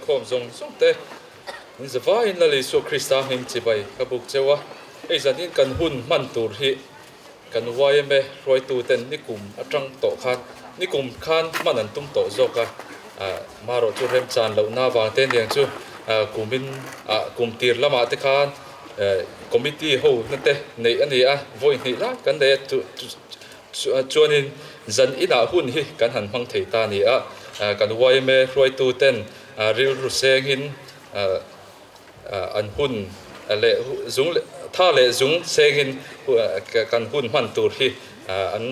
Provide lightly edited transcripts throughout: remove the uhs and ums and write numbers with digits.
khawm zawng zawng te in zavaiin Lal Isua Krista hming chibai ka buk cheu a, hei zanin kan hun hman tur hi kan yma hruaitu ten nikum atang tawh khan nikum khan hman an tum tawh zawk a, marawh chu remchan lohna avang te aniang chu kumin ah kum tir lamah te khan committee ho na te neih a ni a, vawi hnih lai kan nei a chu chuanin zan inah hun hi kan han hmang thei ta a ni a, kan yma hruaitu ten rilru sengin an hun leh zung tha leh zung sengin kan hun hman tur hi an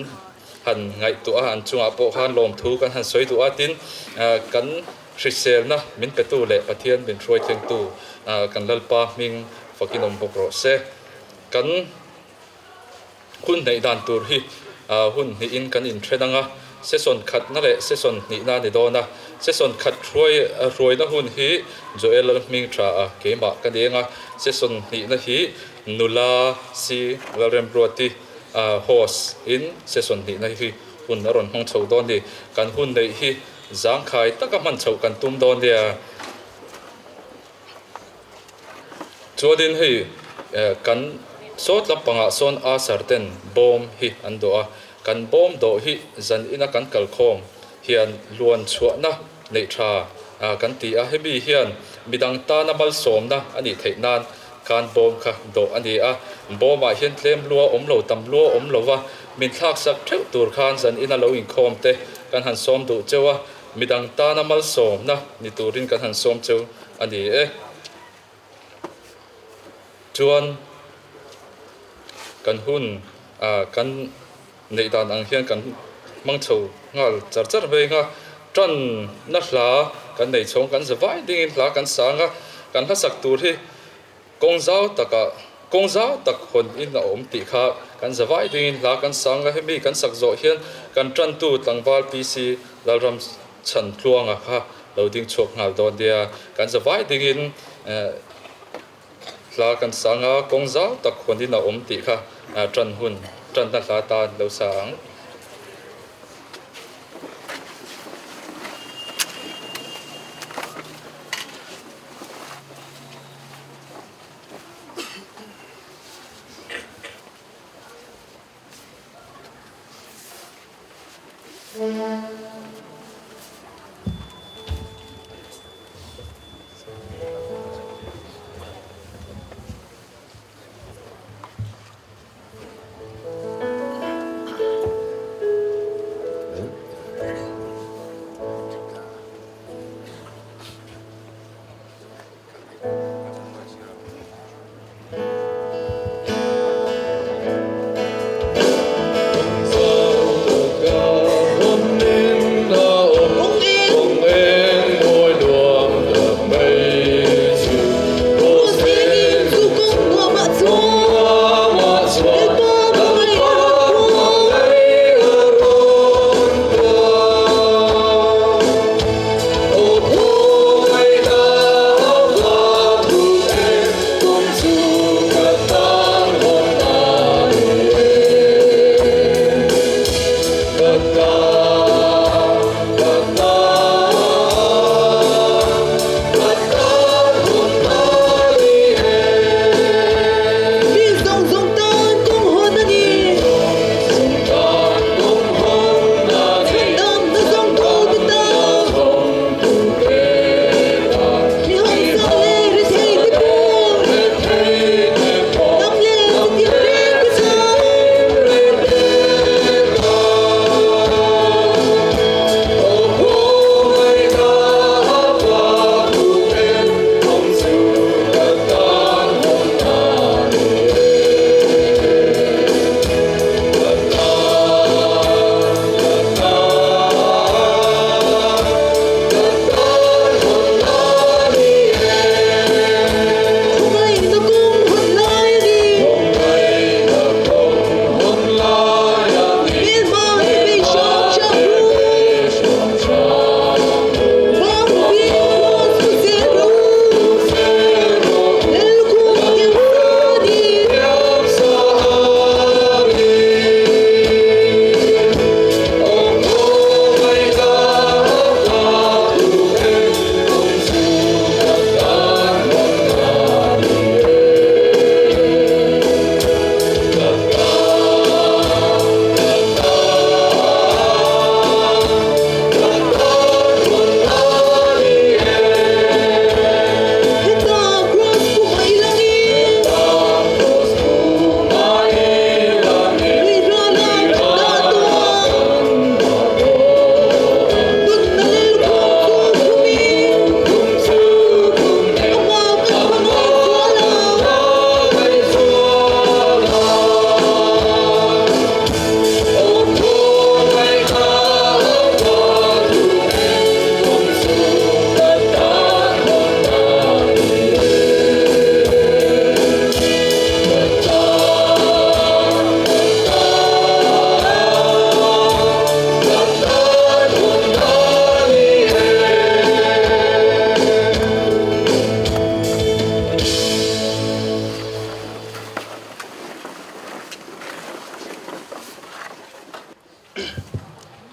han ngaihtuah a, an chungah pawh khan lawmthu kan han sawi duh a, tin kan hriselna min petu leh Pathian min hruai thlengtu kan Lalpa hming fakin awm bawk rawh se. Kan hun hneih dan tur hi hun hnihin kan inthen ang a, session khatna leh session hnihna a ni dawn a, session khat hruai hruaina hun hi Joel Lalhming tha a keimah ka ni ang a, session hnihna hi nula si Lalremruati host in session hnihna hi hun a rawn hmang chho dawn a ni. Kan hun neih hi zangkhai taka hman chhoh kan tum dawn nia. Chuanin hei kan sawt lampangah sawn Asar ten bawm hi an dawh a, kan bawm dawh hi zan ina kan kalkhawm hian luan chhuahna neih tha kan ti a, hemi hian midang tana malsawmna a nih theih nan khan bawm kha dawh a ni a, bawmah hian tlem lua awm lo tam lua awm lo va, min thlaksak theuh tur khan zan ina lo inkhawm te kan han sawm duh cheu a, midang tana malsawmna ni turin kan han sawm cheu a ni e. Chuan kan hun kan neih dan ang hian kan hmang chho nghal char char mai ang a, tanna hla kan nei chhawng kan zavai dingin hla kan sang a, kan hlasak tur hi kawng zau takah kawng zau tak hawn in a awm tih kha kan zavai dingin hla kan sang a, hemi kan sak zawh hian kan tantu tlangval PC Lalram Chhan tluanga kha lo ding chhuak nghal dawn nia, kan zavai dingin hla kan sang a, kawng zau tak huanin a awm tih kha tan hun tanna hla tan lo sa ang.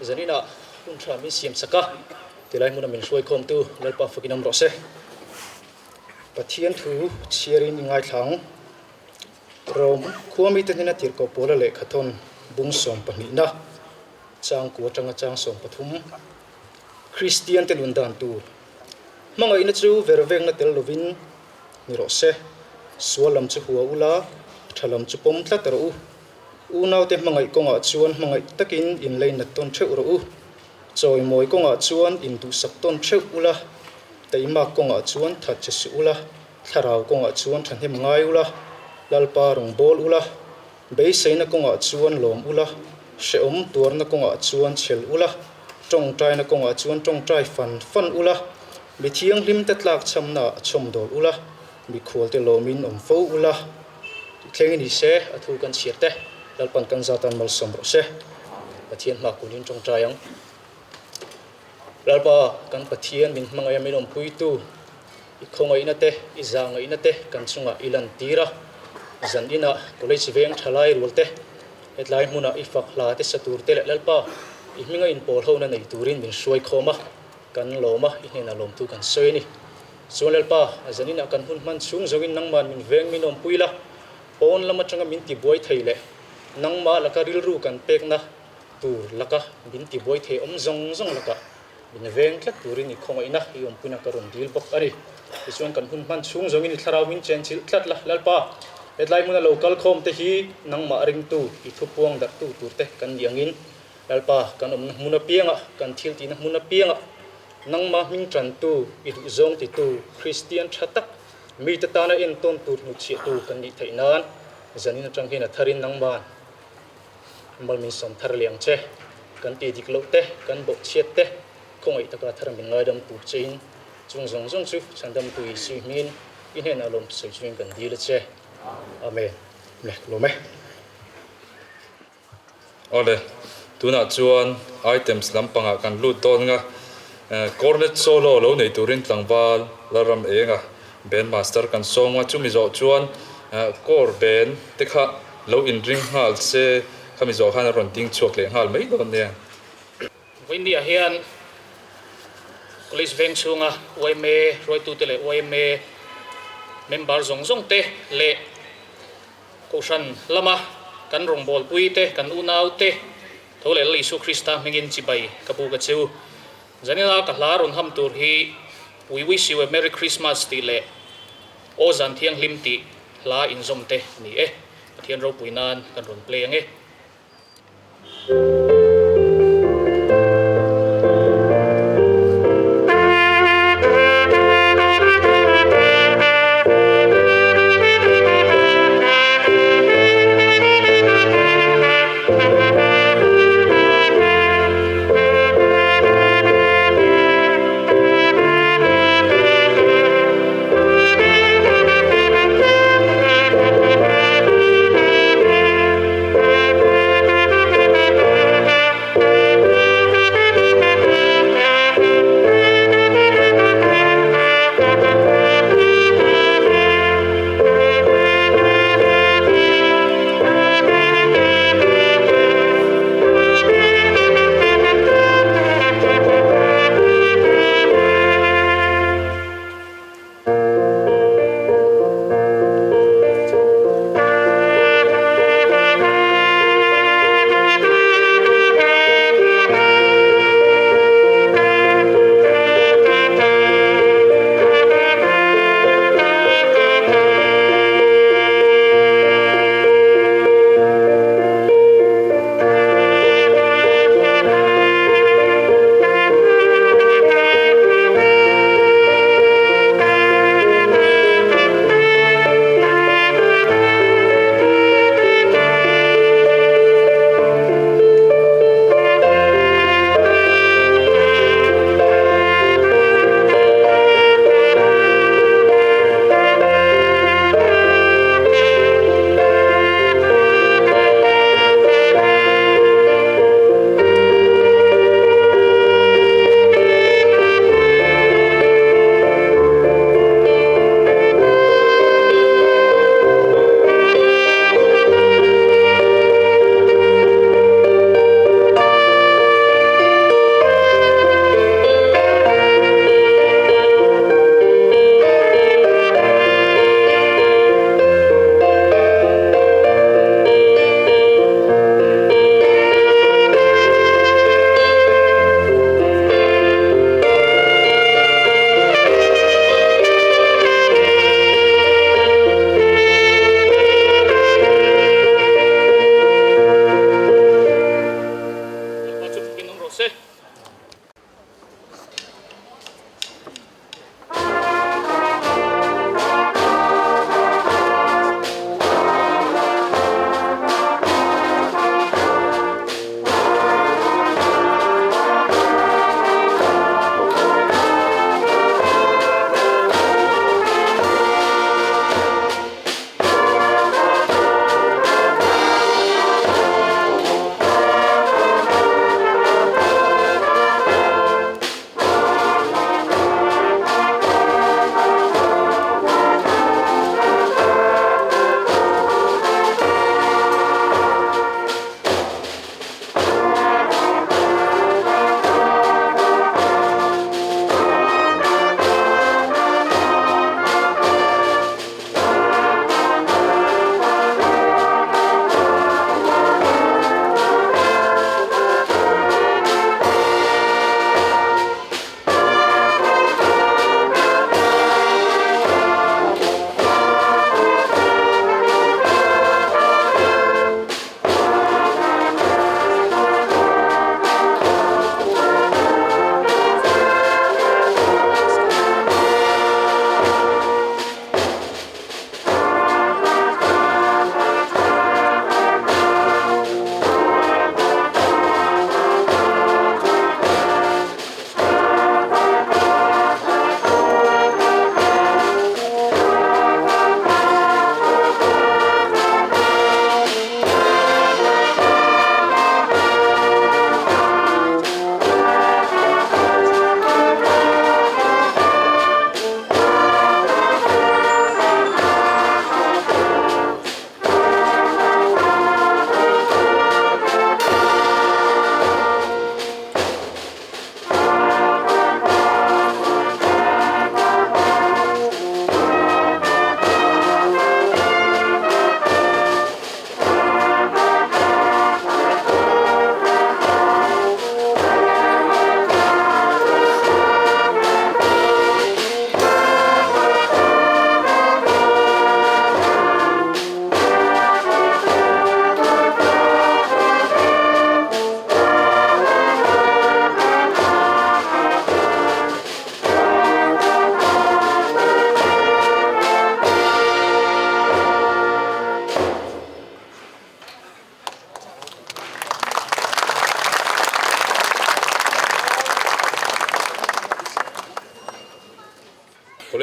Zaninah hun tha min siam sak a, tilai hmuna min hruaikhawmtu Lalpa fakin awm rawh se. Pathian thu chhiarin i ngaithla ang. Rom khua mite hnena tirhkoh pawla lehkhathawn bung 12na chang ku atanga chang 13 Kristian te nun dan tur hmangaihna chu vervekna tel lovin ni rawh se. Sual lam chu hua ula, tha lam chu pawm tlat rawh u. Unaute hmangaih kawngah chuan hmangaih takin inleinat tawn theuh rawh u. Chawimawi kawngah chuan induhsak tawn theuh ula, teimak kawngah chuan that che suh ula, thlarau kawngah chuan thahnem ngai ula, Lalpa rawn bawl ula, beiseina kawngah chuan lawm ula, hrehawm tuarna kawngah chuan chhel ula, tawngtaina kawngah chuan tawngtai fan fan ula, mi thianghlimte tlakchhamnaah chhawmdawl ula, mikhualte lawmin awm fo ula. Thleng i ni se, a thu kan chhiar te, Lalpan kan zatan malsawm rawh se. Pathian hma kunin tawngtai ang. Lalpa, kan Pathian min hmangaih a min awmpuitu, i khawngaihna te, i zahngaihna te kan chungah i lantir a. Zan inah college veng thalai rual te, hetlai hmunah i fak hla te sa tur te leh Lalpa, i hminga inpawl hona nei turin min hruai khawm a, kan lawm a, i hnenah lawmthu kan sawi a ni. Chuan Lalpa, zaninah kan hun hman chhung zawngin nangma'n min veng min awmpui la, pawn lam atanga min tibuai thei leh nangmah laka rilru kan pekna tur laka min tibuai thei awm zawng zawng lakah min veng tlat turin i khawngaihna i awmpuina ka rawn dil bawk a ni. Tichuan kan hun hman chhung zawngin i thlarau min chenchilh tlat la, Lalpa, hetlai hmuna lo kal khawm te hi nangmah ringtu i thupuang darhtu turte kan nih angin Lalpa, kan awmna hmun apiangah, kan thil tihna hmun apiangah, nangmah hming tantu, i duhzawng titu, Kristian tha tak, mite tana entawn tur hnutchhiahtu kan nih theih nan, zanin atang hian a tharin nangma'n mal min sawm thar leh ang che. Kan tih dik loh te, kan bawhchhiat te, khawngaih taka thar min ngaidam tur chein, chung zawng zawng chu chhandamtu Isui hmingin i hnenah lawm sawi chungin kan dil a che. Amen. Lawm e. Awle, tunah chuan items lampangah kan lut dawn nga, cornet solo lo nei turin tlangval Lalram Enga band master kan sawm a, chumi zawh chuan core band te kha lo inring nghal se, khami zawh khan a rawn ding chhuak leh nghal mai dawn nia. Vawiinniah hian College veng chhunga yma hruaitute leh yma member zawng zawng te leh Kohhran lama kan rawngbawlpui te, kan unau te, tho leh Lal Isua Krista hmingin chibai ka buk a che u. Zanina ka hla rawn ham tur hi We Wish You a Merry Christmas tih leh Aw Zan Thianghlim tih hla inzawm te a ni e. Pathian ropui nan kan rawn play ang e.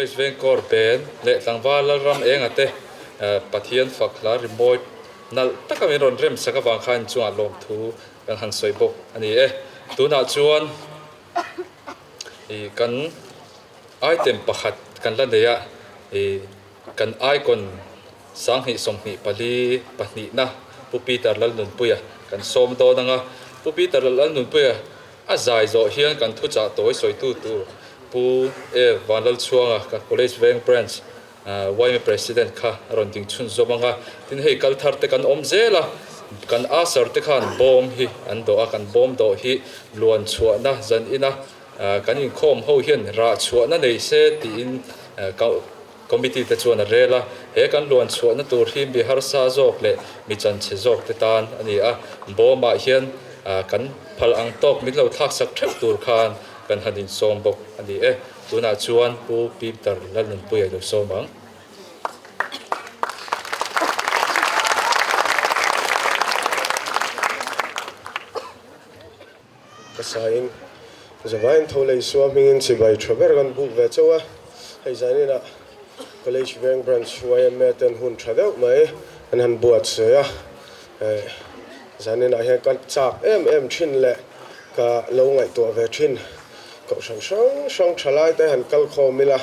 College Veng Corps Band leh tlangval Lalram Enga te Pathian fak hla rimawi nalh taka min rawn rem sak avang khan inchungah lawmthu kan han sawi bawk a ni e. Tunah chuan ih kan item pakhat kan la nei a, ih kan icon 2024 pahnihna Pu Peter Lalnunpuia kan sawm dawn ang a. Pu Peter Lalnunpuia a zai zawh hian kan thuchah tawi sawitu tur Pu E Vanlalchhuanga ka College Veng Branch YMA President kha a rawn ding chhun zawm ang a. Tin hei kal thar te kan awm zel a, kan usher te khan bawm hi an dawh a, kan bawm dawh hi luan chhuahna zan ina kan inkhawm ho hian rah chhuahna nei se tiin Committee te chuan a rel a, he kan luan chhuahna tur hi mi harsa zawk leh mi chanchhe zawk te tan a ni a, bawmah hian kan phal ang tawk min lo thlak sak theuh tur khan kan han insawm bawk a ni e. Tunah chuan Pu Peter Lalnunpuia i lo sawm ang. Ka sain Zavain tho lei sua hmingin chibai tha ber kan buk ve chauh a, hei zaninah College Veng Branch YMA ten hun tha deuh mai an han buatsawi a, zaninah hian ka chak em em thin leh ka lo ngaihtuah ve thin kohhran hrang hrang tha lai te han kal khawm ila,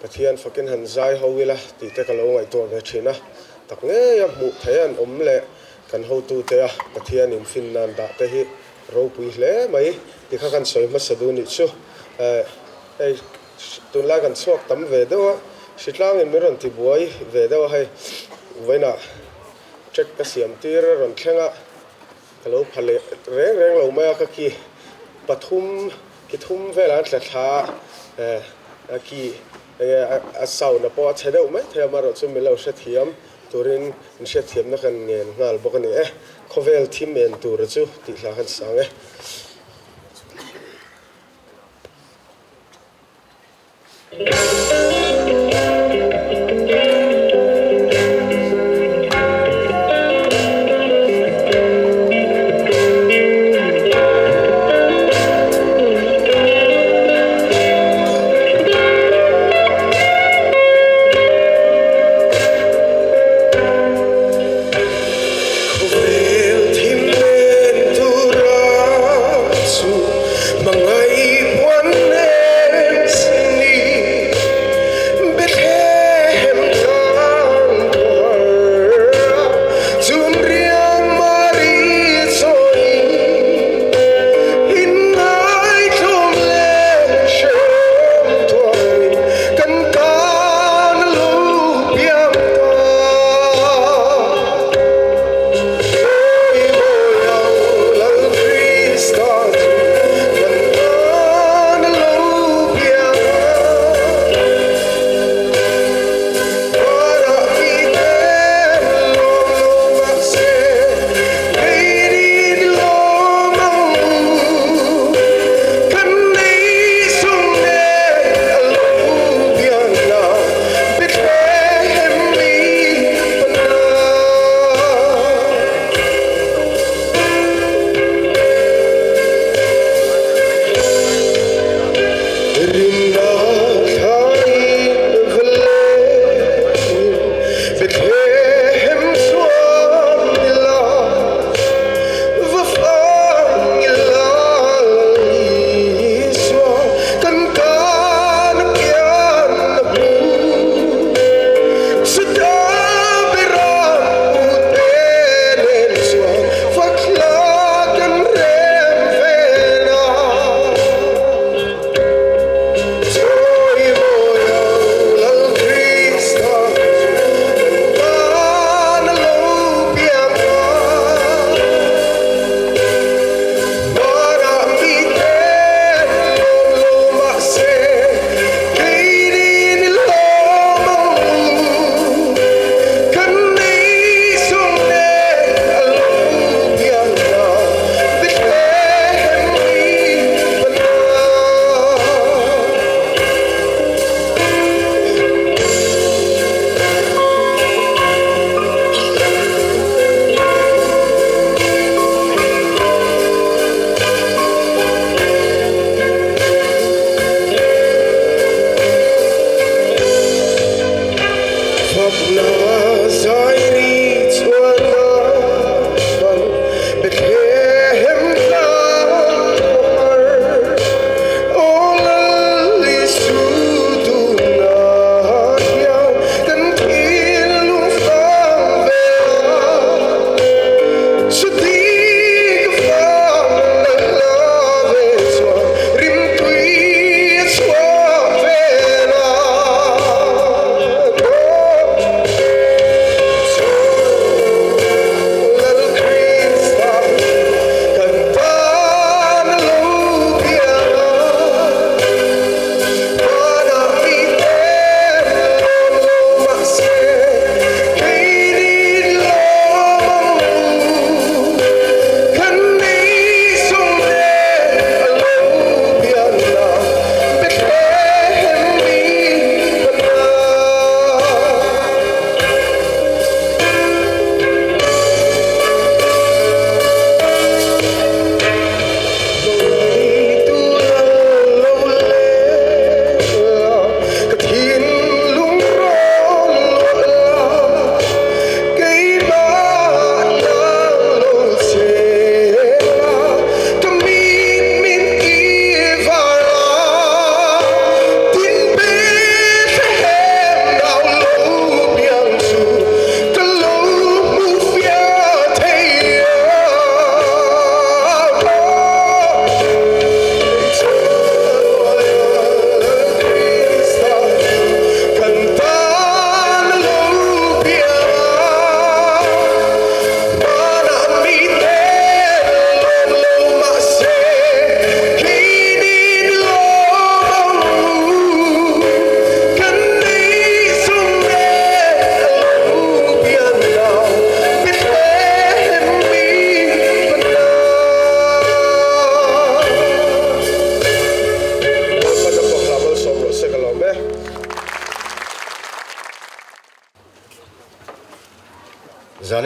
Pathian fakin han zai ho ila tih te ka lo ngaihtuah ve thin a, tak ngeia hmuh theih an awm leh kan hotute a Pathian infin nan dah te hi Ropui hle mai ti kha kan sawi hmasa duh nih chu. Hei tunlai kan chhuak tam ve deuh a, hritlangin min rawn ti buai ve deuh a hei vawiinah track ka siam tir a rawn thleng a, ka lo pha leh reng reng lo mai a, ka ki pathum ki thum velah an tla thla a, a ki enge a sound a pawh a chhe deuh mai thei a, amaherawhchu min lo hrethiam turin in hriatthiamna kan ngen nghal bawk a ni e. Khawvel thim en tura chu tih hla khan sang e. Khawvel thim len tura chu hmangaih puan nen sin ni.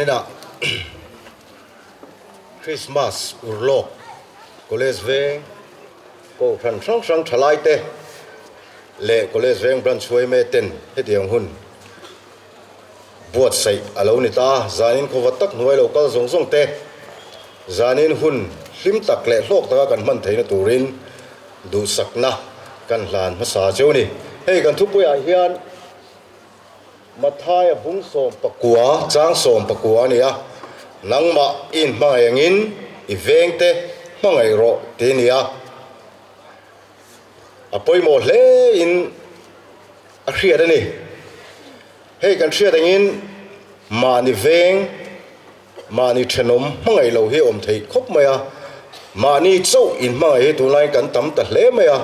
Zaninah Christmas urlawk College veng Kohhran hrang hrang thalaite leh College veng Branch yma ten hetiang hun buatsaih a lo ni ta. Zanin khawva tak hnuai lo kal zawng zawng te zanin hun hlim tak leh hlawk taka kan hman theihna turin duhsakna kan hlan hmasa cheu a ni. Hei kan thupuiah hian Mathaia bung 19, chang 19 a ni a, Nangmah i inhmangaih angin i vengte hmangaih rawh ti a ni a. A pawimawh hle in a hriat a ni. Hei kan hriat angin mahni veng, mahni thenawm hmangaih lo hi a awm theih khawp mai a, mahni chauh inhmangaih hi tunlaiin kan tam ta hle mai a,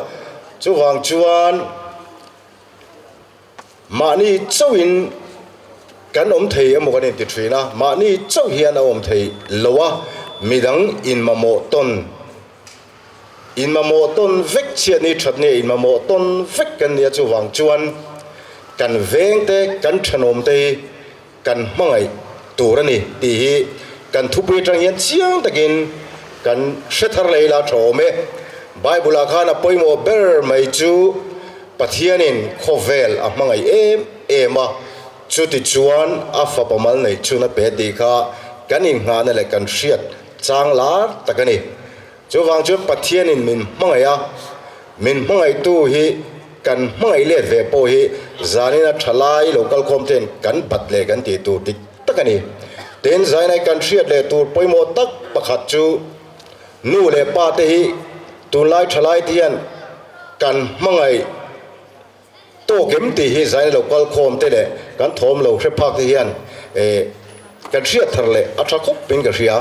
chuvang chuan Mahni chauhin kan awm thei emaw kan inti thin a, mahni chauh hian a awm thei lo a, midang inmamawh tawn, inmamawh tawn vek chhiat ni that nge inmamawh tawn vek kan nia chuvang chuan kan vengte kan thenawmte hi kan hmangaih tur a ni tih hi kan thupui atang hian chiang takin kan hre thar leh ila tha awm e. Bible ah khan a pawimawh ber mai chu Pathianin khawvel a hmangaih em em a, chuti chuan a fapa mal neih chhun a pe tih kha kan inngahna leh kan hriat chang lar tak a ni. Chuvang chuan Pathianin min hmangaih a, min hmangaihtu hi kan hmangaih let ve pawh hi zanina thalai lo kalkhawm ten kan bat leh kan tih tur dik tak a ni. Tin, zainai kan hriat leh tur pawimawh tak pakhat chu nu leh pa te hi tunlai thalai te hian kan hmangaih Tawk em tih hi zaina lo kal khawm te leh kan thawm lo hre phak te hian kan hriat thar leh a tha khawp in ka hria.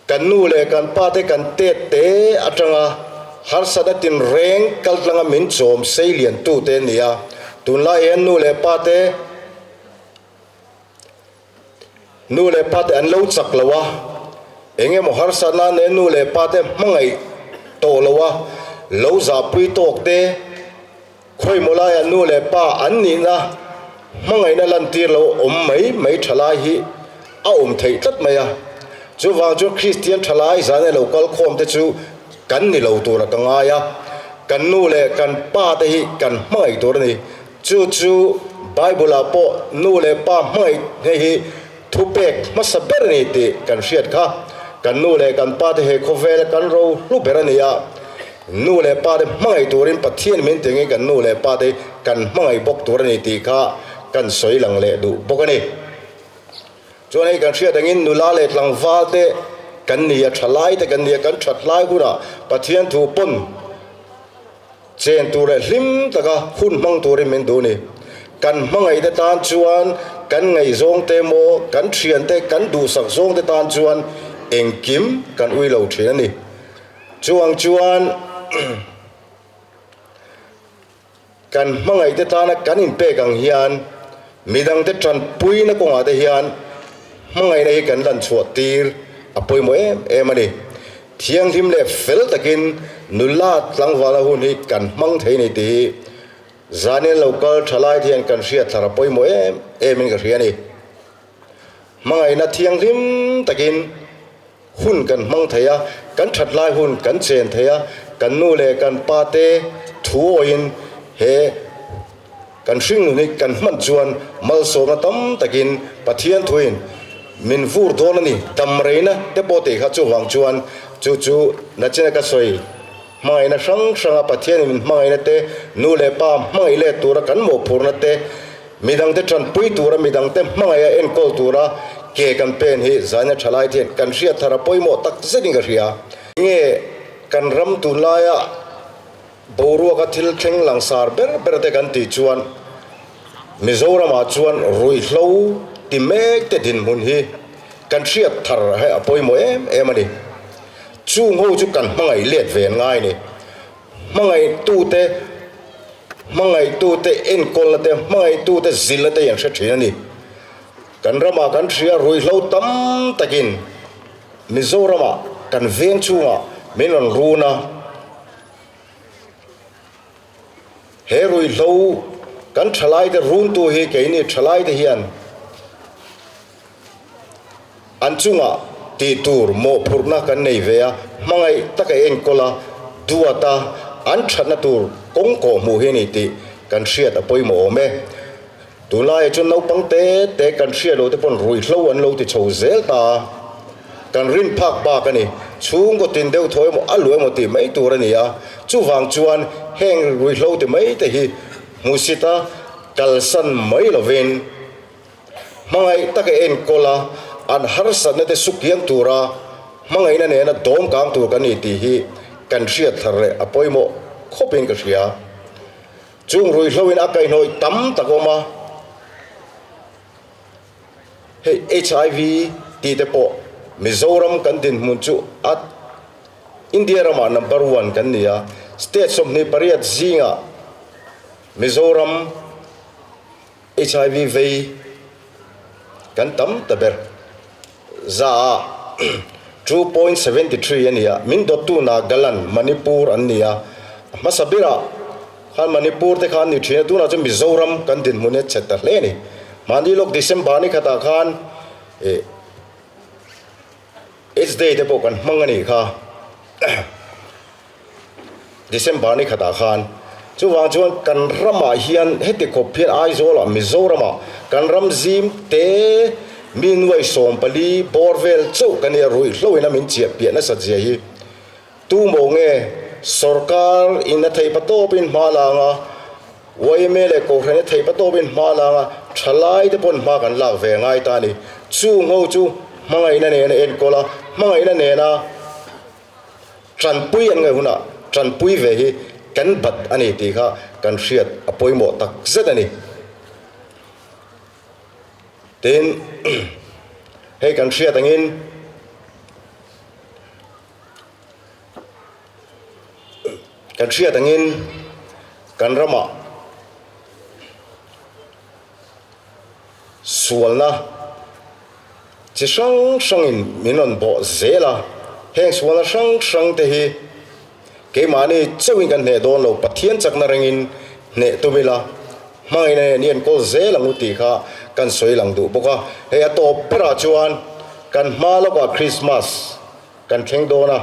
Kan nu leh kan pa te kan tet te atanga harsatna tinreng kal tlanga min chawm sei lian tu te an ni a. Tunlai hian nu leh pa te Nu leh pa te an lo chak lo a, eng emaw harsatna nen nu leh pa te hmangaih tawh lo a, lo zahpui tawk te, khawimaw laiah nu leh pa an nihna hmangaihna lantir lo awm mai mai thalai hi a awm theih tlat mai a. Chuvang chuan Kristian thalai zan lo kal khawm te chu kan ni lo tura ka ngai a, kan nu leh kan pa te hi kan hmangaih tur a ni. Chu chu Bible-ah pawh nu leh pa hmangaih hei hi thupek hmasa ber a ni tih kan hriat kha. Kan nu leh kan pa te he khawvela kan ro hlu ber a ni a, nu leh pa te hmangaih turin Pathian min ti angin kan nu leh pa te hi kan hmangaih bawk tur a ni tih kha kan sawi lang leh duh bawk a ni. Chuan hei kan hriat angin nula leh tlangval te kan ni a, thalai te kan ni a, kan that lai hunah Pathian thu pawn, Chen tur leh hlim taka hun hmang turin min duh a ni. Kan hmangaihte tan chuan kan ngaihzawngte emaw, kan thiante, kan duhsak zawngte tan chuan engkim kan ui lo thin a ni. Chuvang chuan kan hmangaihte tana kan inpek ang hian midangte tanpuina kawngah te hian hmangaihna hi kan lanchhuah tir a pawimawh em em a ni. Thianghlim leh fel takin nula tlangvala hun hi kan hmang thei ni tih hi zanin lo kal tha lai te hian kan hriat thlar a pawimawh em em in ka hria a ni. Hmangaihna thianghlim takin hun kan hmang thei a, kan that lai hun kan chen thei a, kan nu leh kan pa te thu awiin he Kan hringnun hi kan hman chuan malsawmna tam takin Pathian thuin min vur dawn a ni. Damreina te pawh tih kha chuvang chuan chu chu nachina ka sawi hmangaihna hrang hranga Pathianin min hmangaihna te, nu leh pa hmangaih let tura kan mawhphurhna te, midangte tanpui tura midangte hmangaiha enkawl tura ke kan pen hi zaina thalai te hian kan hriat thar a pawimawh tak zetin ka hria. Nge kan ram tunlaia Boruaka thil thleng langsar ber ber te kan tih chuan Mizoramah chuan ruihhlo ti mek te dinhmun hi kan hriat thar hi a pawimawh em em a ni. Chung ho chu kan hmangaih let ve an ngai a ni. Hmangaihtute hmangaihtute enkawlna te, hmangaihtute zilhna te hi an hre thin a ni. Kan ramah kan hria ruihhlo tam takin Mizoramah kan veng chhungah min rawn run a. He ruihhlo kan thalaite runtu hi keini thalaite hian An chungah tih tur mawhphurhna kan nei ve a, hmangaih taka enkawl a, duat a, an thatna tur kawng kawh hmuh hi a ni tih kan hriat a pawimawh awm e. Tunlaiah chuan naupang te te kan hriat loh te pawn ruihhlo an lo ti chho zel ta a, kan rin phak bak a ni. Chhungkaw tin deuh thaw emaw a luh emaw tih mai tur a ni a, chuvang chuan heng ruihhlo ti mai te hi hmusit a kalsan mai lovin, Hmangaih taka enkawl a, an harsatna te sukiang tura hmangaihna nena dawm kang tur kan ni tih hi kan hriat thar leh a pawimawh khawpin ka hria. Chung ruihhloin a kaihhnawih tam tak awm a, hei HIV tih te pawh Mizoram kan dinhmun chu a India ramah number one kan ni a, state 28 zingah Mizoram HIV vei kan tam ta ber. Za ah 2.73 a ni a, min dawttu Nagaland, Manipur an ni a. A hmasa berah khan Manipur te kha an ni thin a, tunah chuan Mizoram kan dinhmun hi a chhe ta hle a ni. Mahni lawk December ni khatah khan ih AIDS Day te pawh kan hmang a nih kha. December ni khatah khan chuvang chuan kan ramah hian heti khawp hian Aizawlah Mizoramah kan ram zim te mi nuai 14 bawr vel chauh kan nia ruihhlo ina min chiah piah nasat zia hi tu maw nge sorkar in a theih patawpin hma lang a yma leh kohhran a theih patawpin hma lang a thalai te pawn hma kan lak ve ngai ta a ni chung ho chu hmangaihna nena enkawl a hmangaihna nena Tanpui an ngaih hunah tanpui ve hi kan bat a ni tih kha kan hriat a pawimawh tak zet a ni. Tin, hei kan hriat angin kan hriat angin kan ramah Sualna chi hrang hrangin min rawn bawh zel a, heng sualna hrang hrang te hi keimahni chauhin kan hneh dawn lo, Pathian chakna rengin hneh tum ila, hmangaihna nen i enkawl zel ang u tih kha kan sawi lang duh bawk a. Hei a tawp berah chuan kan hma lawkah Krismas kan thleng dawn a,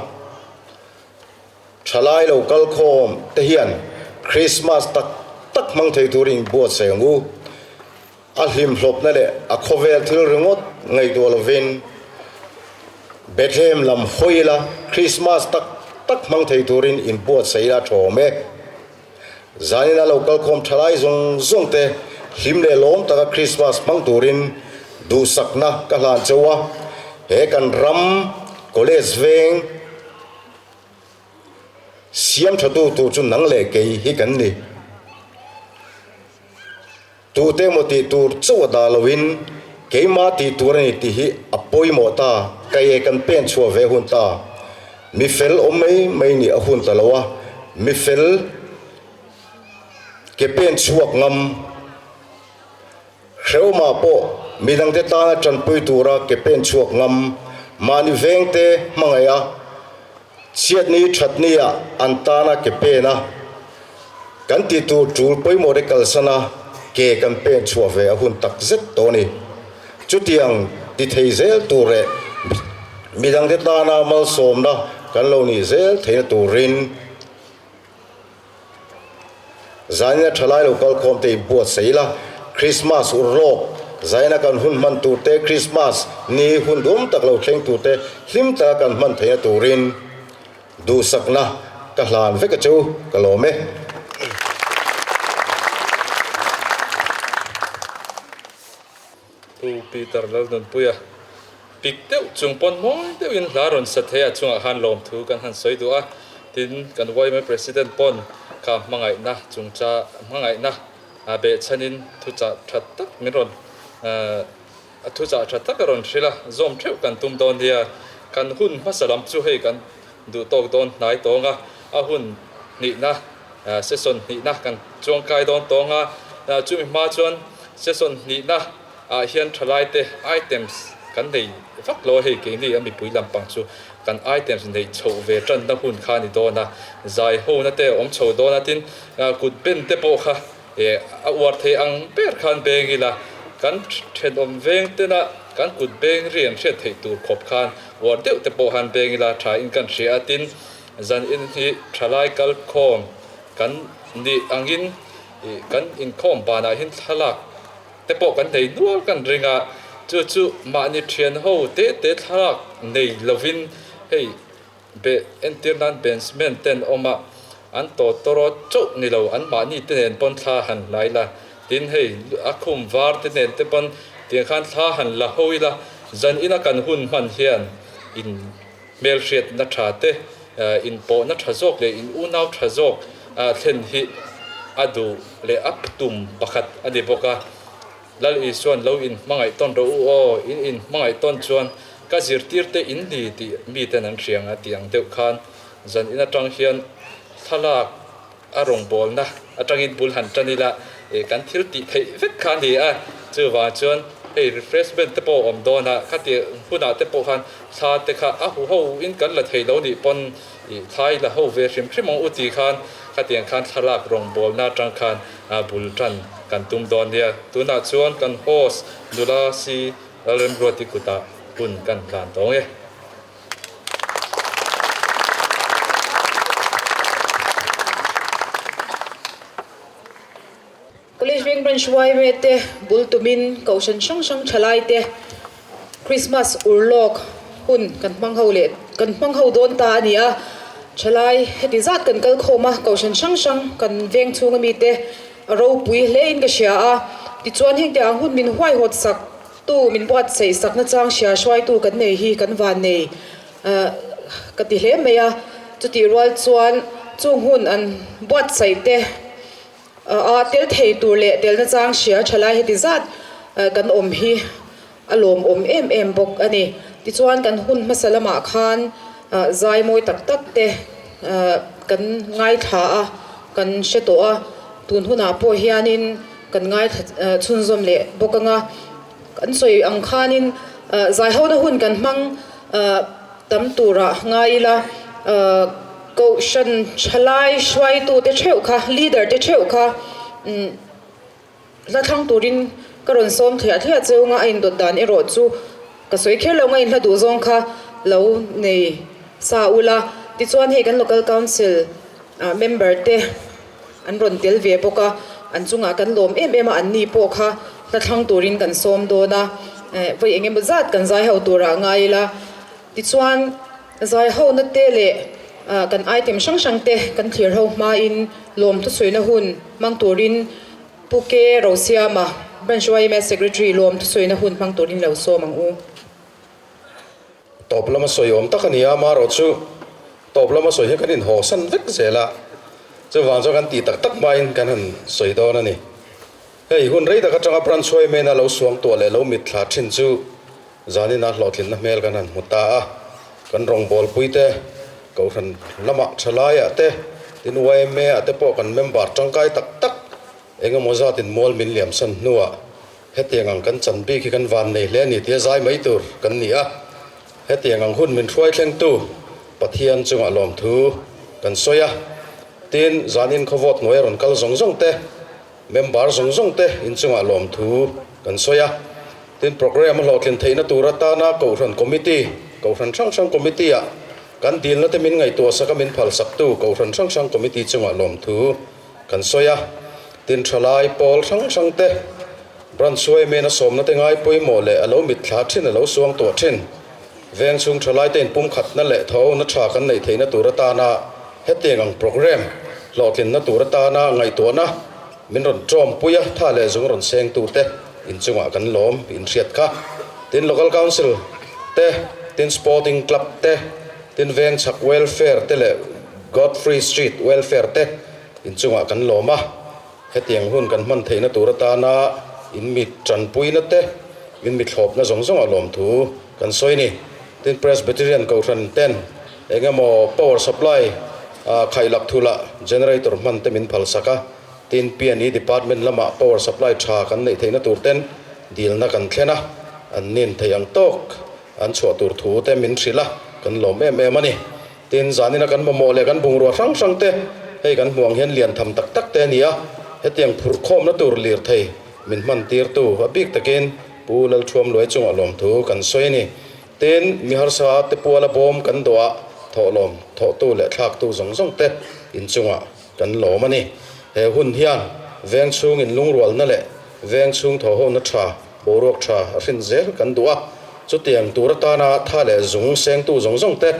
Thalai lo kal khawm te hian Krismas tak tak hmang thei turin inbuatsaih ang u. A hlimhlawpna leh a khawvel thil ringawt ngaihtuah lovin Bethlehem lam hawi ila Krismas tak tak hmang thei turin inbuatsaih ila tha awm e. Zanina lo kal khawm thalai zawng zawng te hlim leh lawm taka Krismas hmang turin duhsakna ka hlan cheu a. He kan ram College veng, Siam tha tu tur chu nang leh kei hi kan ni. Tute emaw tih tur chauh a dah loin keimah tih tur a ni tih hi a pawimawh ta, kei e kan pen chhuah ve hun ta. Mi fel awm mai mai nih a hun ta lo a, mi fel ke pen chhuak ngam. Hrehawmah pawh midangte tana tanpui tura ke pen chhuak ngam, mahni vengte hmangaih a, chhiatni thatnia an tana ke pen a, kan tih tur tul pawimawh te kalsan a, ke kan pen chhuah ve a hun tak zet tawh a ni. Chutiang ti thei zel tur leh midangte tana malsawmna kan lo nih zel theihna turin, Zaina thalai lo kalkhawm te inbuatsaih ila, Krismas urlawk, zaina kan hun hman tur te, Krismas ni hun duam tak lo thleng tur te hlim taka kan hman theihna turin duhsakna ka hlan vek a chu ka lawm e. Pu Peter Lalnunpuia pik deuh chung pawn mawi deuhin hla rawn sa thei a chungah khan lawmthu kan han sawi duh a, tin kan yma President pawn kha hmangaihna chungcha hmangaihna behchhanin thuchah tha tak min rawn a thuchah tha tak a rawn hrilh a, zawm theuh kan tum dawn nia, kan hun hmasa lam chu hei kan duh tawk dawn hnai tawng a, a hun hnihna session hnihna kan chuangkai dawn tawng a, chumi hma chuan session hnihna ah hian thalaite items kan nei vak lo a, hei keini a mipui lampang chu kan items neih chhoh ve tanna hun kha a ni dawn a, zai hona te a awm chho dawn a, tin kut ben te pawh kha a uar thei ang ber khan beng ila kan thenawm veng tena. kan kut beng ri an hriat theih tur khawp khan uar deuh te pawh han beng ila tha in kan hria a, tin zan in hi thalai kal khawm kan nih angin ih kan inkhawm banah hian thlalak te pawh kan nei nual kan ring a, chu chu mahni thian ho te te thlalak nei lovin hei Be entir nan Benjamin ten awm a, an tawtawrawt chauh ni lo, an mahni te nen pawn thla han hlai la, tin hei a khum var te nen te pawn tiang khan thla han la ho ila, zan ina kan hun hman hian in hmelhriatna tha te, in pawhna tha zawk leh in unau tha zawk thlen hi a duh leh a tum pakhat a ni bawk a. Lal Isuan lo in hmangaih tawn rawh u aw, in in hmangaih tawn chuan ka zirtir te in ni tih miten an hria ang a tih ang deuh khan zan in atang hian thlalak a rawngbawlna atangin bul han tan ila eh kan thil tih theih vek kha a ni a, chuvang chuan hei refreshment te pawh a awm dawn a, khati hunah te pawh khan thla te kha a huho in kan la thei lo nih pawn ih thla i la ho ve hrim hrim ang u tih khan khatiang khan thlalak rawngbawlna atang khan a bul tan kan tum dawn nia. Tunah chuan kan host nula si Lalremruati kutah hun kan hlan tawng e. College Veng Branch yma te bul tumin Kohhran hrang hrang thalai te Christmas urlawk hun kan hmang ho leh kan hmang ho dawn ta a ni a, thalai heti zat kan kal khawm a, Kohhran hrang hrang kan veng chhunga mite a ropui hle in ka hria a, tichuan heng te ang hun min huaihawt sak tu min buatsaih sak nachang hria hruaitu kan nei hi kan van nei ka ti hle mai a, chutih rual chuan chung hun an buatsaih te. A tel thei tur leh telna chang hria thalai heti zat kan awm hi a lawmawm em em bawk a ni. Tichuan kan hun hmasa lamah khan zai mawi tak tak te kan ngaithla a, kan hre tawh a, tun hunah pawh hianin kan ngaithla chhunzawm leh bawk ang a. Kan sawi ang khanin zai hona hun kan hmang tam turah ngai ila. Kohhran thalai hruaitute theuh kha, leader te theuh kha hla thlang turin ka rawn sawm thliah thliah cheu nga a indawt dan erawh chu ka sawi kher lo nga in hla duh zawng kha lo nei sa ula. Tichuan hei kan local council member te an rawn tel ve bawk a, an chungah kan lawm em em a, an ni pawh kha hla thlang turin kan sawm dawn a, vawi eng emaw zat kan zai ho turah ngai ila. Tichuan. Zaihona te leh kan item hrang hrang te kan thlir ho hmain lawm thusawiina hun hmang turin Pu K. Rosiama, Branch yma Secretary lawm thusawiina hun hmang turin lo sawm ang u. Tawp lama sawi awm tak a ni a, amaherawh chu tawp lama sawi hi kan inhawsan vek zel a, chuvang chuan kan tih tak tak hmain kan han sawi dawn a ni. Hei hun rei tak atanga Branch yma-na lo suangtuah leh lo mitthla thin chu Zaninah hlawhtlinna hmel kan han hmu ta a, kan rawngbawlpui te, Kohhran lamah thalaiah te, tin yma ah te pawh kan member tangkai tak tak eng emaw zatin mual min liamsan hnuah hetiang ang kan chan bik hi kan van nei hle a ni tia zai mai tur kan ni a. Hetiang ang hun min hruai thlengtu Pathian chungah lawmthu kan sawi a, tin zanin khawvawt hnuaia rawn kal zawng zawng te, Member zawng zawng te inchungah lawmthu kan sawi a, tin programme a hlawhtlin theihna tur atana Kohhran Committee, Kohhran hrang hrang Committee ah kan dilna te min ngaihtuah sak a min phalsaktu Kohhran hrang hrang Committee chungah lawmthu kan sawi a, tin thalai pawl hrang hrang te Branch Suaimena sawmna te ngai pawimawh leh a lo mitthla thin a lo suang tuah thin. Veng chhung thalai te inpumkhatna leh tho na tha kan neih theihna tur atana hetiang ang programme hlawhtlinna tur atana ngaihtuahna min rawn tawmpui a, tha leh zung rawn sengtu te inchungah kan lawm inhriat kha. Tin Local Council te, tin Sporting Club te, tin Vengchhak Welfare te leh Godfrey Street Welfare te inchungah kan lawm a. Hetiang hun kan hman theihna tur atana in mi tanpuina te, in mi thlawpna zawng zawng a lawmthu kan sawi ni. Tin, Presbyterian Kohhran ten eng emaw power supply khaihlak thulah generator hman te min phalsak a, tin P&E department lamah power supply tha kan neih theihna tur ten dilna kan thlen a, an nin theih ang tawk an chhuah tur thu te min hrilh a, kan lawm em em a ni. Tin, zanina kan mamawh leh kan bungrua hrang hrang te hei kan hmuh ang hian lian tham tak tak te a ni a, hetiang phurh khawmna tur lirthei min hman tirtu a bik takin Pu Lalthuamluai chungah lawmthu kan sawi a ni. Tin, mi harsa te puala bawm kan dawhah thawhlawm thawhtu leh thlaktu zawng zawng te inchungah kan lawm a ni. He hun hian veng chhung inlungrualna leh veng chhung thawhhona tha, boruak tha a hrin zel kan duh a. Chutiang tur atana tha leh zung sengtu zawng zawng te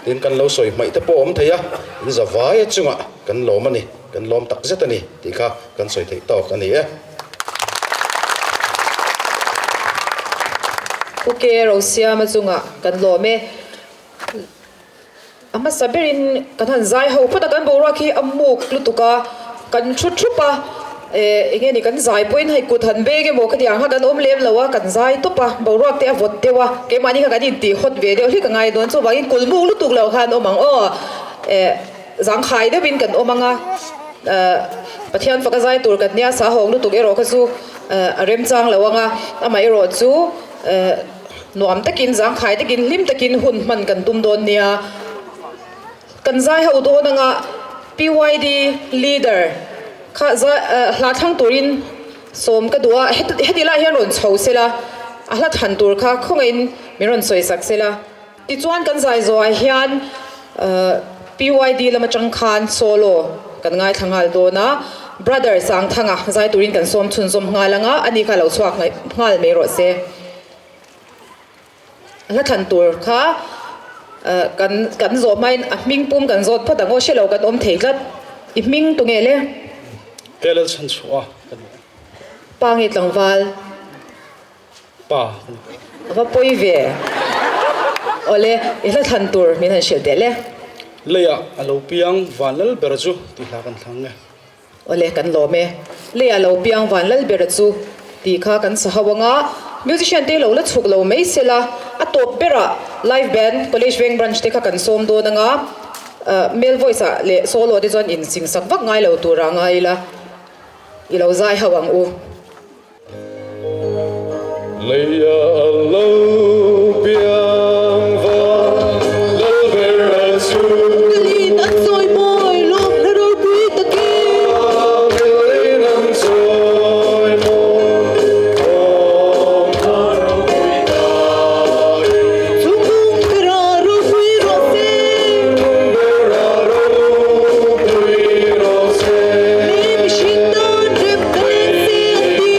tin kan lo sawi hmaih te pawh awm thei a, in zavaia chungah kan lawm a ni, kan lawm tak zet a ni tih kha kan sawi theih tawk a ni e. Pu Ke Rosiama chungah kan lawm e. A hmasa berin kan han zai ho phawt a, kan boruak hi a muk lutuk a, kan thu thup a, eh eng nge ni kan zai pawhin hei kut han beng emaw khatiang ang kha kan awm lem lo a, kan zai tawp a, boruak te a vawt deuh a, keimahni kha kan intih hawt ve deuh hlek a ngai dawn, chuvangin kul muk lutuk loh khan awm ang aw, eh zangkhai deuhin kan awm ang a, eh Pathian faka zai tur kan nia, sa hawng lutuk erawh kha chu eh a remchang lo ang a, amaherawh chu eh. Nuam takin, zangkhai takin, hlim takin hun hman kan tum dawn nia. Kan zai ho dawn anga PYD leader kha zai hla thlang turin sawm ka duh a, heti lai hian rawn chho sela, a hla thlan tur kha khawngaihin min rawn sawi sak sela. Tichuan kan zai zawhah hian PYD lam atang khan solo kan ngaithla nghal dawn a, Brother Sangthanga zai turin kan sawm chhunzawm nghal anga ani kha lo chhuak nghal mai rawh se. Hla thlan tur kha kan kan zawh hmain a hming pum kan zawt phawt ang aw hrelo kan awm thei tlat. I hming tunge le? Ke lal chhan chhuah a ka ni. Pa nge tlangval? Pa ka ni. A va pawi ve. Awle, i hla thlan tur min han hrilh teh le. Leiah a lo piang van lal ber chu tih hla kan thlang e. Awle kan lawm e. Leiah lo piang van lal ber chu tih kha kan sa ho anga musician te lo la chhuk lo mai sela a tawp berah live band college veng branch te kha kan sawm dawn anga male voice ah leh solo te chuan in sing sak vak ngai lo tur ah ngai ila i lo zai ho ang u. Leiah lo piang van lal ber a chu. Kalin an sawi mawi lawm hla ropui takin. Kalin an sawi mawi lawm hla ropui takin. Chhungkung bera ropui rawh se. Chhungkung bera ropui rawh se. Lei mihring tan rem ka leng se an ti.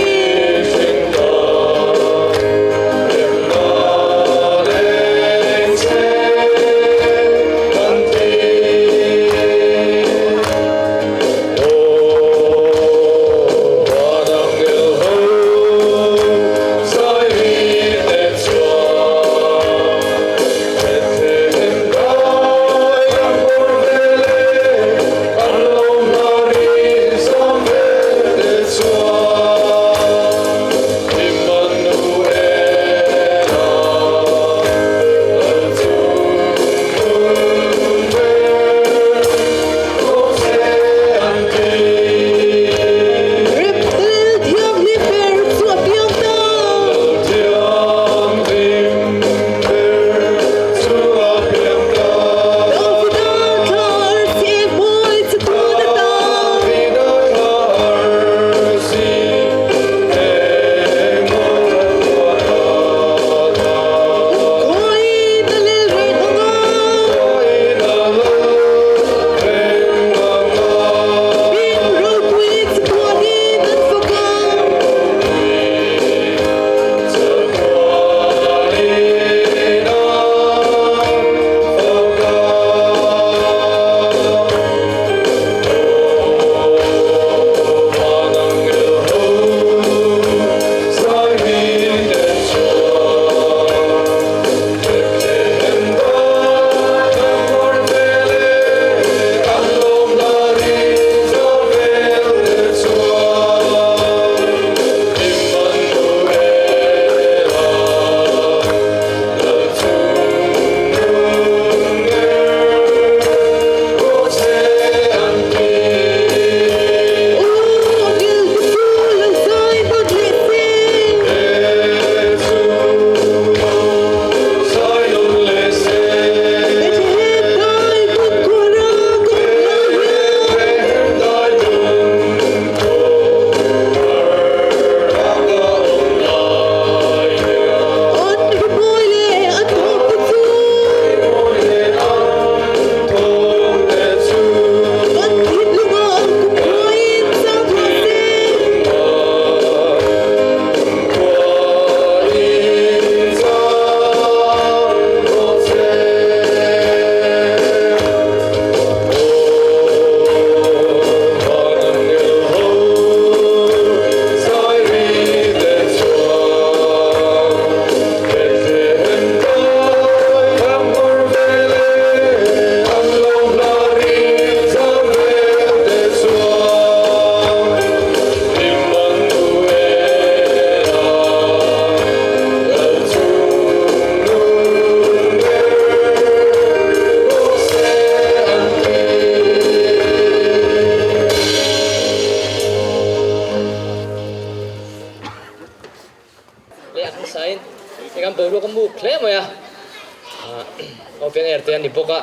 Open air te a ni bawk a,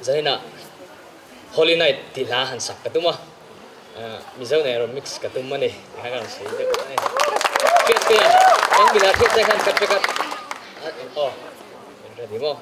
zaninah Holy Night tih hla han sak ka tum a, Mizo nen rawn mix ka tum a ni tih kha ka rawn sawi deuh a ni. Hriattea, eng bila Hriattea khan ka track a, aw, ready maw?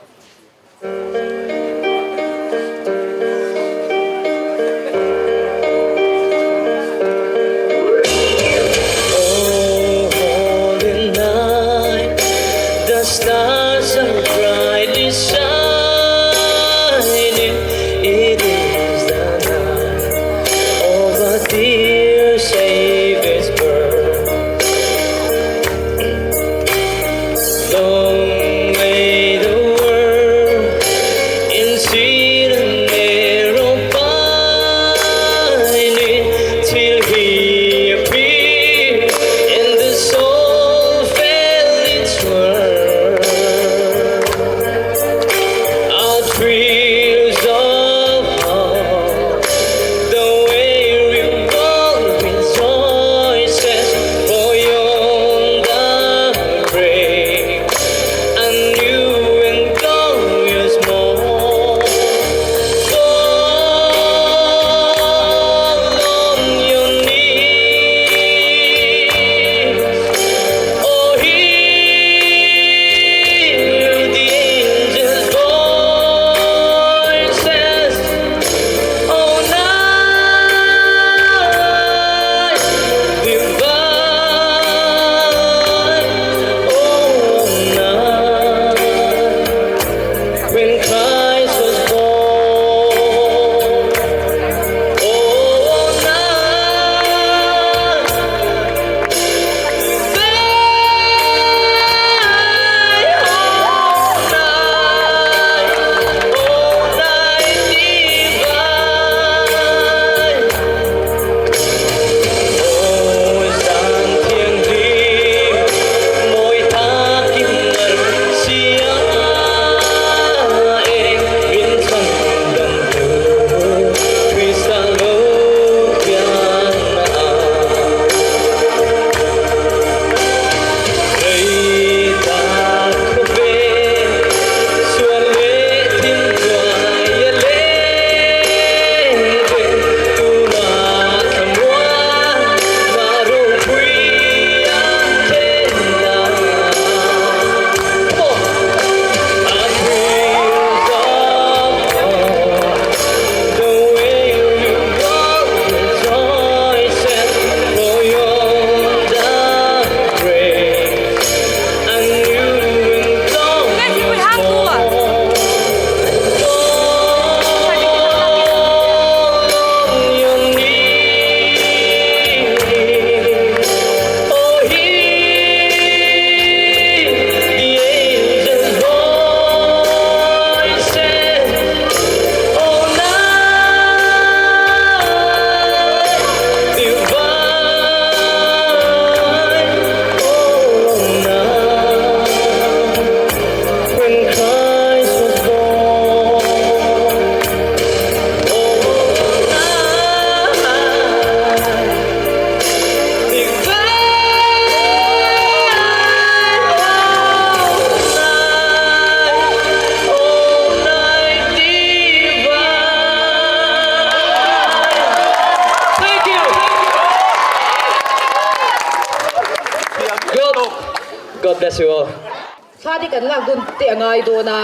Thla te kan lak dun te a ngai dawn a,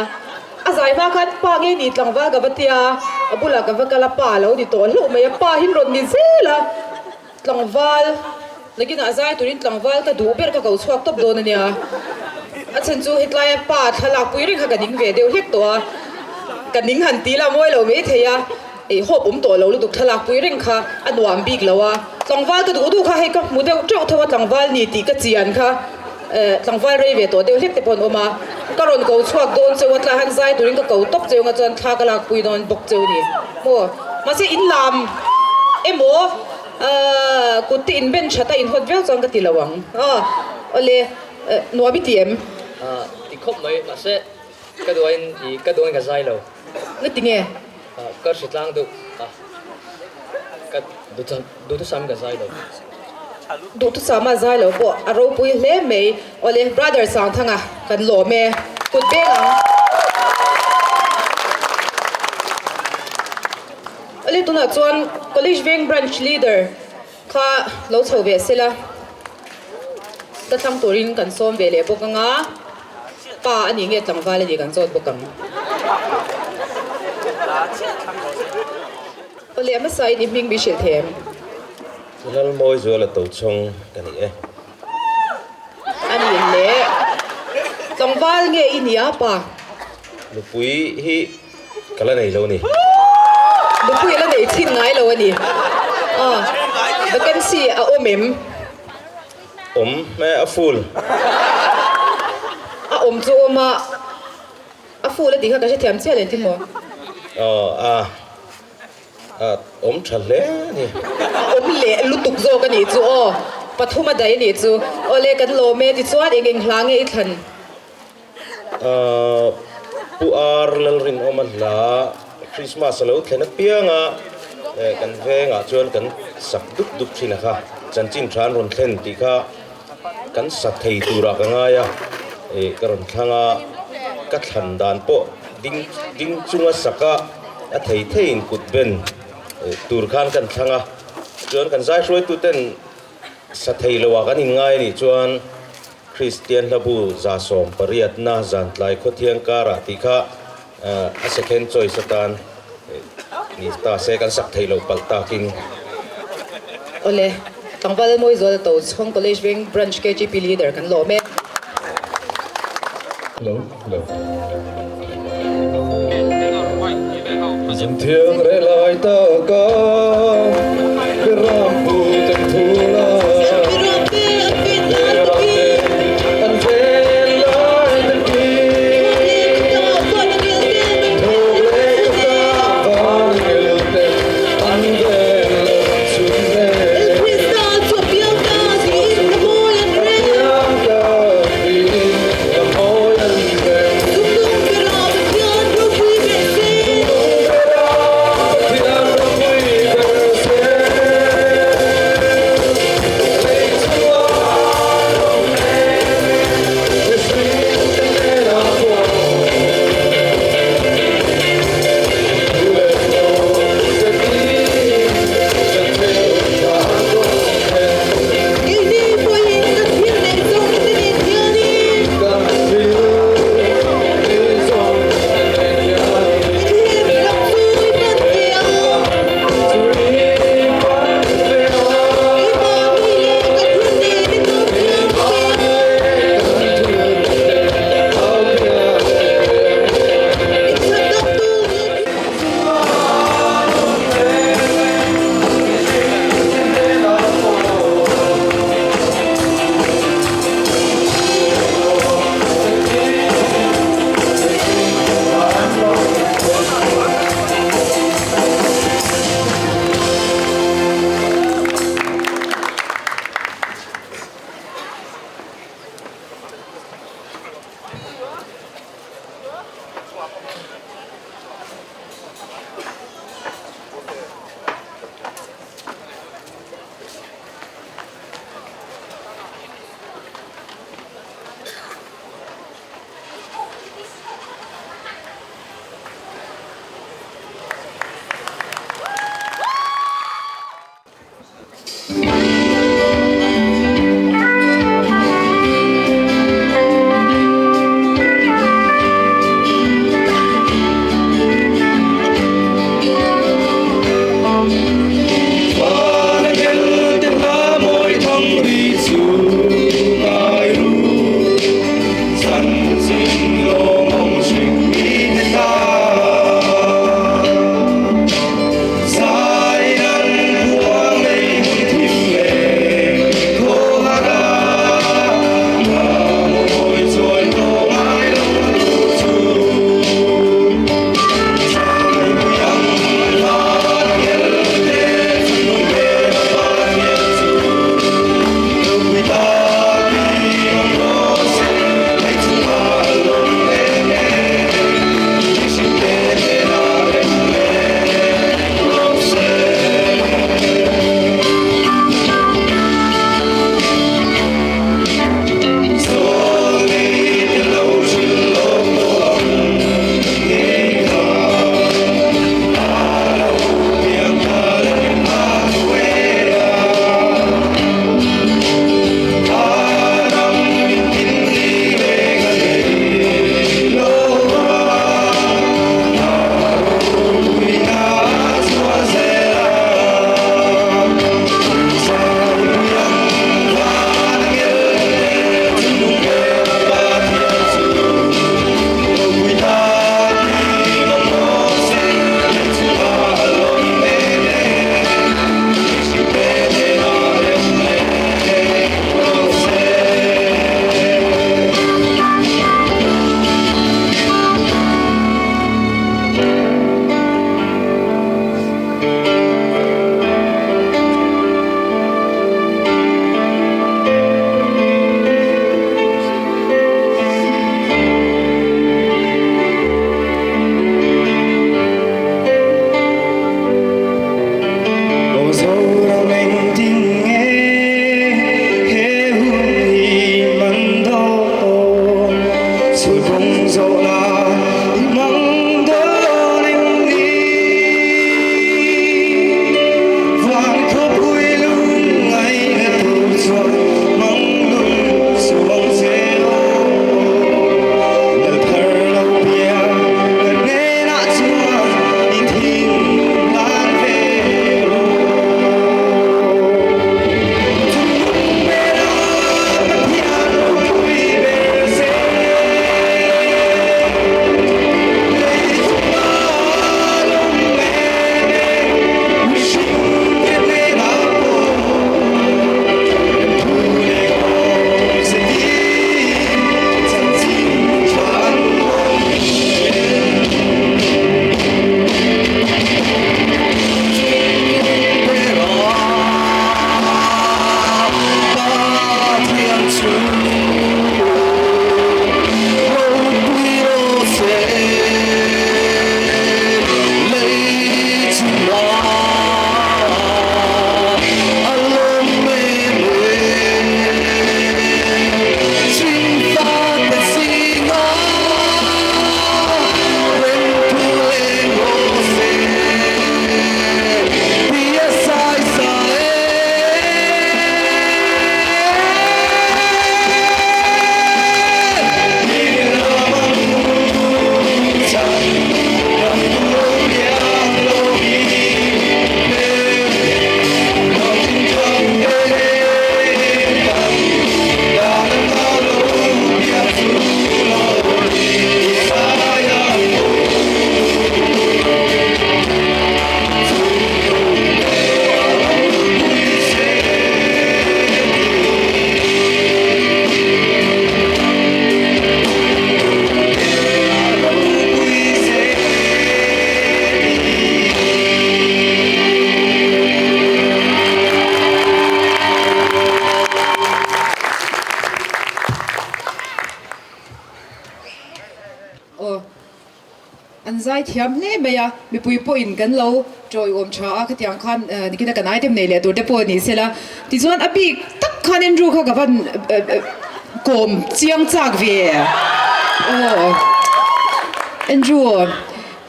a zai hma khan pa nge ni tlangval ka va tia, a bulah ka va kal a, pa a lo ni tawh hlauh mai a, pa hi rawn ni zel a, tlangval nakinah zai turin tlangval ka duh ber ka ko chhuak tawp dawn a nia, a chhan chu hetlaia pa thlalak pui reng kha ka ning ve deuh hlek tawh a, ka ning han ti la mawi lo mai thei a. Ei hawp awm tawh lo lutuk thlalak pui reng kha a nuam bik lo a, tlangval ka duh duh kha hei ka hmu deuh teuh tho a tlangval ni tih ka chian kha eh tlangval rei ve tawh deuh hlek te pawh an awm a, ka rawn ko chhuak dawn cheu a tla han zai turin ka ko tawp cheu anga chuan thla ka lak pui dawn bawk cheu ni maw mahse in lam emaw eh kut te in ben that a in hawt viau chuan ka ti lo ang aw awle eh nuam i ti em? Ah ti khawp mai mahse ka duh aiin i ka duh aiin ka zai lo. Nga ti nge? Ka hre tlang deuh a, ka duhthusam ka zai lo. Duhthusama zai lo pawh a ropui hle mai. Awle Brother Sangthanga kan lawm e. Kut beng ang. Awle tunah chuan College Veng Branch Leader kha lo chho ve sela ka thlang turin kan sawm ve leh bawk anga pa a nih nge tlangval a nih kan zawt bawk ang. Awle a hmasa in i hming mi hrilh thei em? Lalmawi Zuala Tochhawng ka ni e. A nih leh tlangval nge i nia pa? Nupui hi ka la nei lo a ni. Nupui a la nei chhin ngai lo a ni. Aw, vacancy a awm em? Awm e, a full. A awm chu awm a, a full a tih kha ka hrethiam chiah leh ti maw? Aw, a. A awm tha hle a ni. A awm leh lutuk zawk a nih chu aw. Pathum a daih a nih chu. Awle kan lawm e tichuan eng eng hla nge i thlan? Ahh Pu Ar Lalrinawma hla Christmas a lo thlen apiang a kan vengah chuan kan sak dup dup thin a kha. Chanchin tha an rawn thlen tih kha kan sa thei turah ka ngai a, ka rawn thlang a, ka thlan dan pawh ding ding chunga sak a, a thei theiin kut ben tur khan kan thlang a, chuan kan zai hruaituten sa thei loah kan inngai a nih chuan Kristian hlabu 180na zantlai khawthiang karah tih kha a second choice atan ni ta se kan sak theih loh palh takin. Awle, Tlangval Mawizuala Tochhawng College Veng Branch KGP Leader kan lawm e. Hello, hello. Zanthiang reh lai taka Ram pu ten thu la Ram te an ven lai takin Thawk leh ka ta van ngil ten an ven lo chhun ve Krista chu piang ta Aw. An zai thiam hle mai a, mipui pawhin kan lo tawiawm tha a, khatiang khan nikina kan item nei leh tur te pawh ni sela. Tichuan a bik tak khan Andrew kha ka van kawm chiang chak ve. Aw Andrew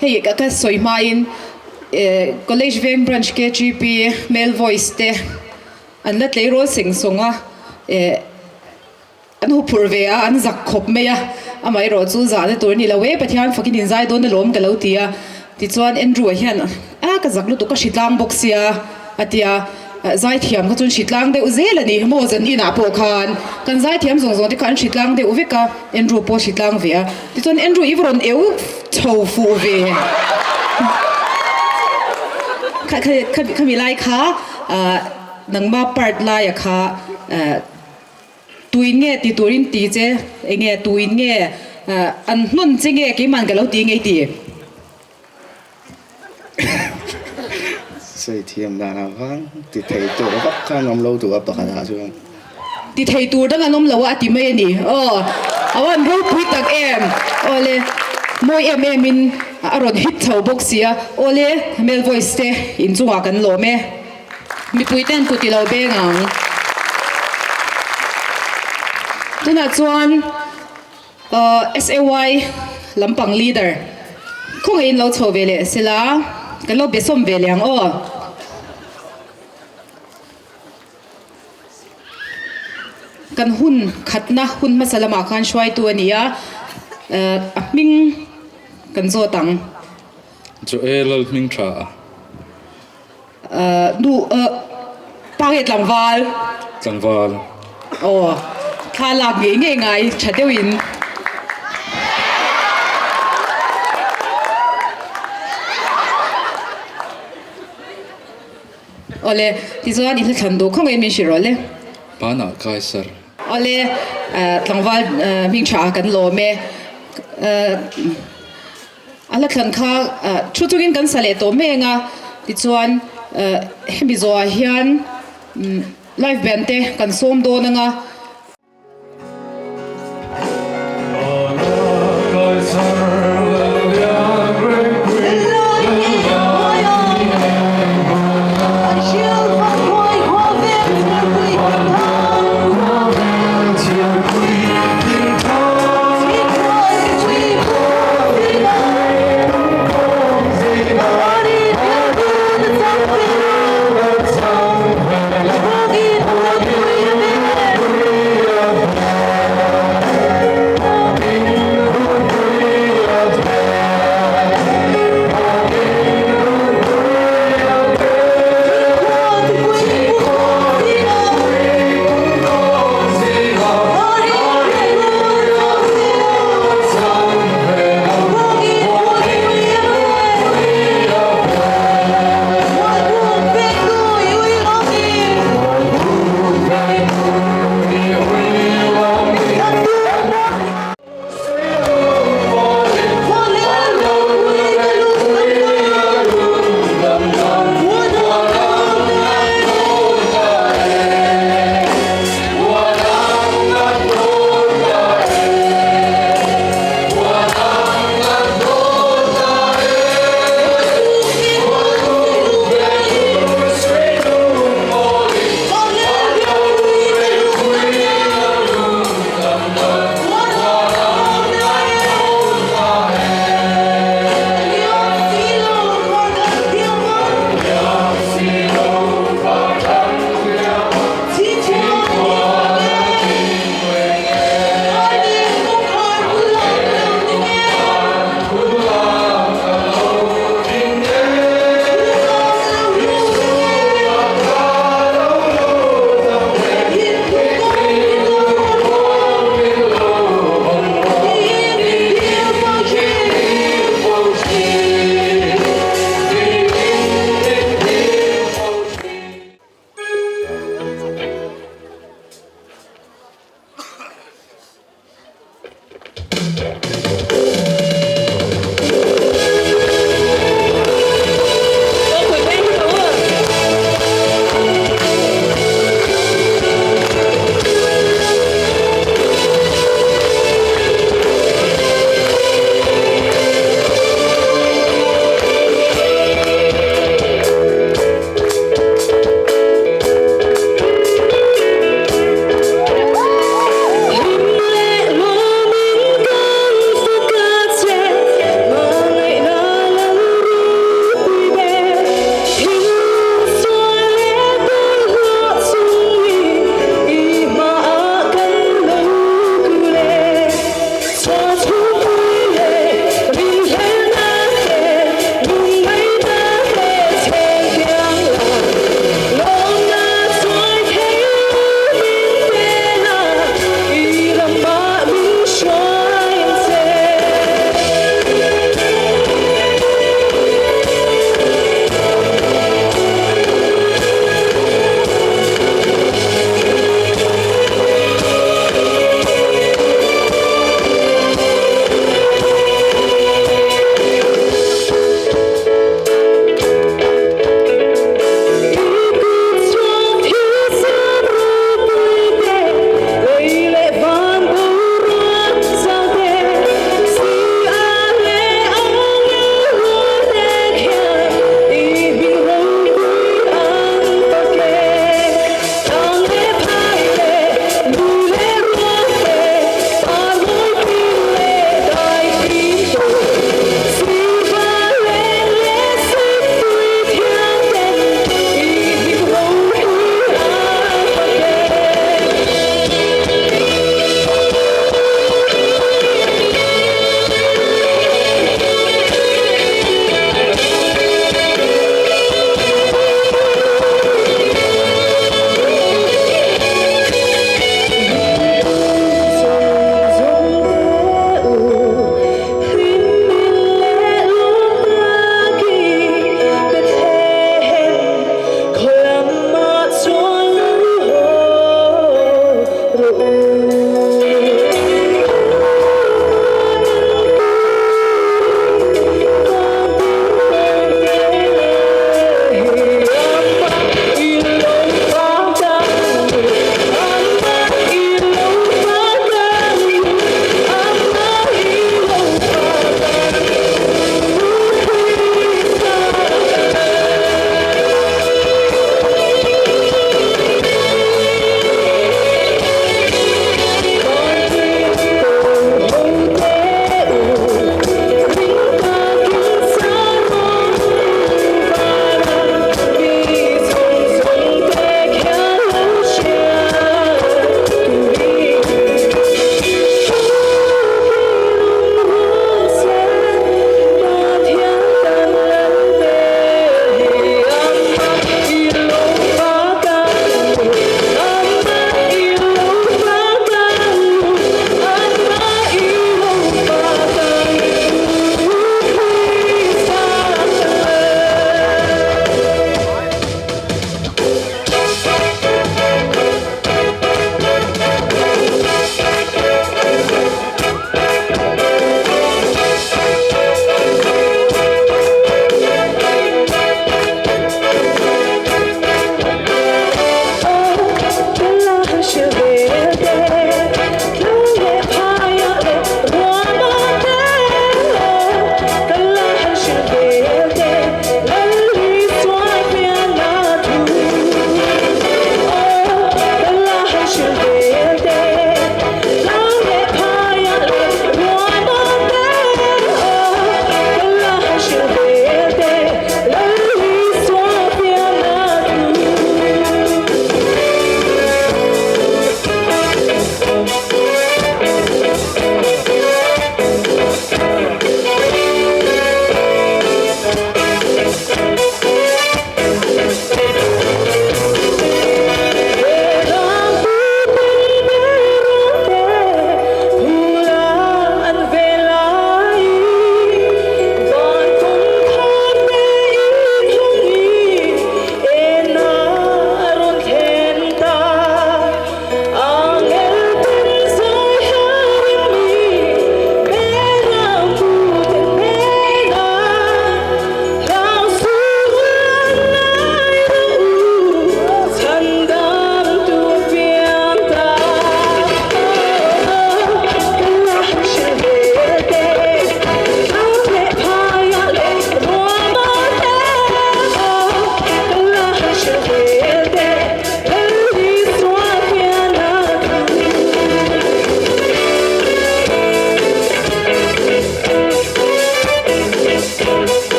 hei ka sawi hmain College Veng Branch KGP male voice te an la tleirawl seng sawng a. An huphurh ve a, an zak khawp mai a, amaherawh chu zahna tur a ni lo e, Pathian fakin inzai dawn alawm ka lo ti a. Tichuan Andrew-a hian, A, ka zak lutuk, ka hritlang bawk sia, a ti a. Zaithiam kha chuan hritlang deuh zel a ni, maw zan inah pawh khan kan zaithiam zawng zawng te kha an hritlang deuh vek a, Andrew pawh hritlang ve a. Tichuan Andrew i va rawn eu chho fuh ve. Kha kha khami lai kha nangma part laia kha Tuin nge ti turin ti che? Enge tuin nge an hnawn che nge keiman ka lo ti ngei ti? Sawi thiam dan avang ti thei tur vak kha an awm lo duh a pakhat ah chuan. Ti thei tur dang an awm lo a a ti mai a ni. Aw a van ropui tak em! Awle mawi em em in a rawn hit chho bawk si a. Awle male voice te inchungah kan lawm e. Mipui ten kut i lo beng ang. Tunah chuan SAY lampang leader khawngaihin lo chho ve leh sela kan lo be sawm ve leh ang aw. Kan hun khatna hun hmasa lamah khan hruaitu a ni a, a hming kan zawt ang. Joel Lalhming tha a. Nu pa nge tlangval? Tlangval. Aw, thla lak ngei ngei ngai tha deuhin. Awle, tichuan i hlathlan duh khaw ngei min hrilh rawh le. Panah Kaisar. Awle, tlangval hming tha kan lawm e. A hla thlan kha thu chungin kan sa leh tawh mai ang a, tichuan hemi zawhah hian live band te kan sawm dawn ang a.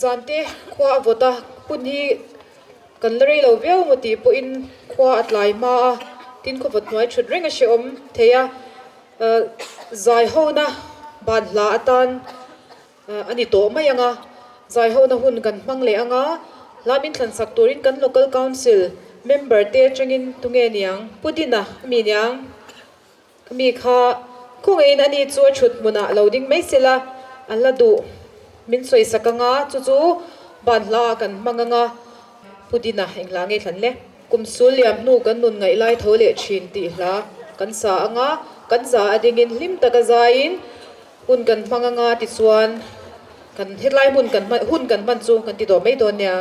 Zan te khua a vawt a, hun hi kan la rei lo viau maw tih pawhin khua a tlai hma a, tin khaw vawt hnuai thut reng a hrehawm thei a, zai hona ban hla atan a ni tawh mai ang a, zai hona hun kan hmang leh ang a, hla min thlan sak turin kan Local Council member te atangin tunge niang? Pu Dina a mi niang? Ka mi kha khawngaihin ani chu a thut hmunah lo ding mai sela, a la duh min sawi sak anga chu chu ban hla ah kan hmang anga Pu Dina eng hla nge thlan le? Kum sul liam hnu kan nun ngaih lai tho leh thin tih hla kan sa anga kan za a dingin hlim taka zaiin hun kan hmang anga tichuan kan hetlai hmun kan hun kan hman chu kan ti tawh mai dawn nia.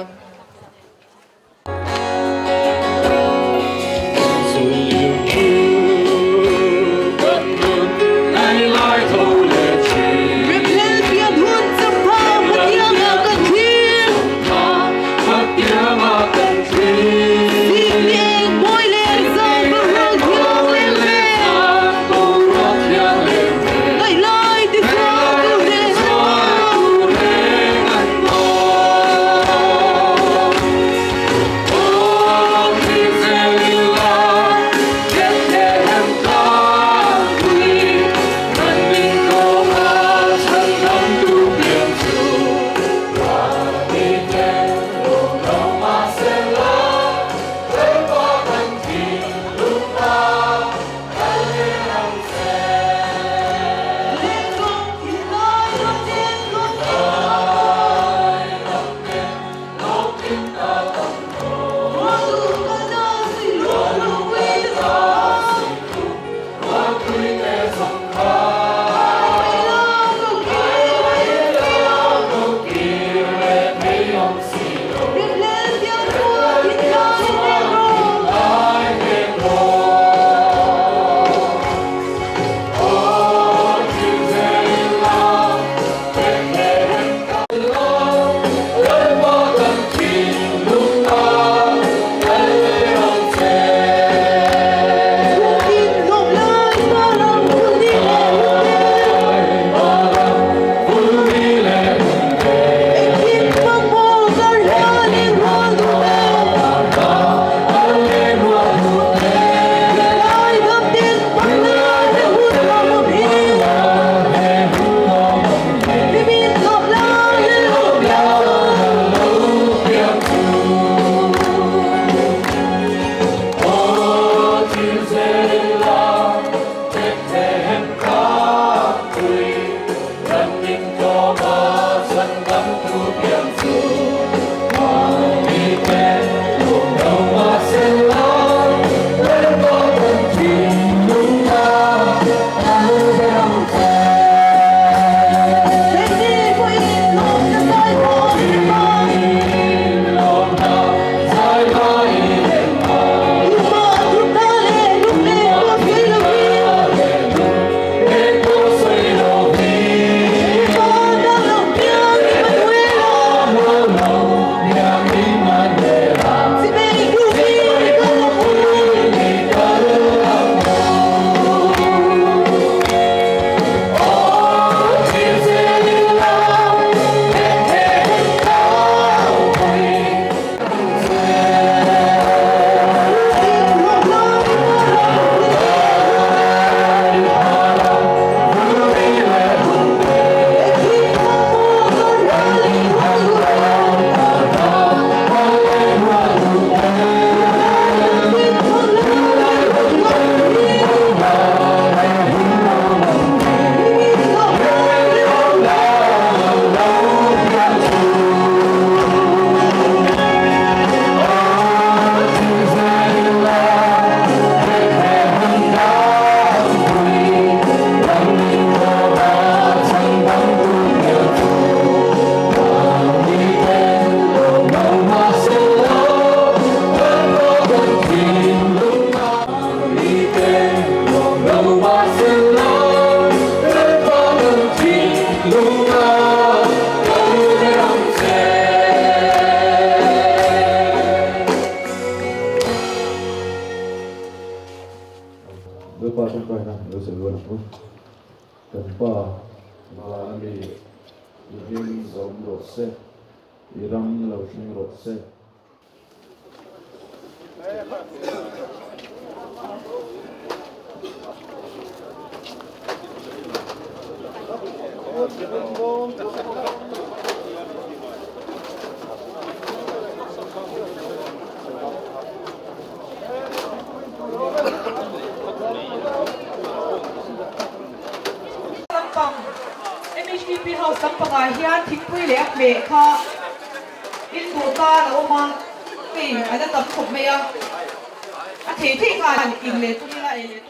Lalpa tawngtaina lo sawi rual ang u. Kan Pa vana mi i hming zawm rawh se. I ram lo thleng rawh se. Lampang MHTP House lampangah hian thingpui leh a hmeh kha in duh tan a awm a, hei a la tam khawp mai a, a thei theih khan in leh tum ila ei leh tum.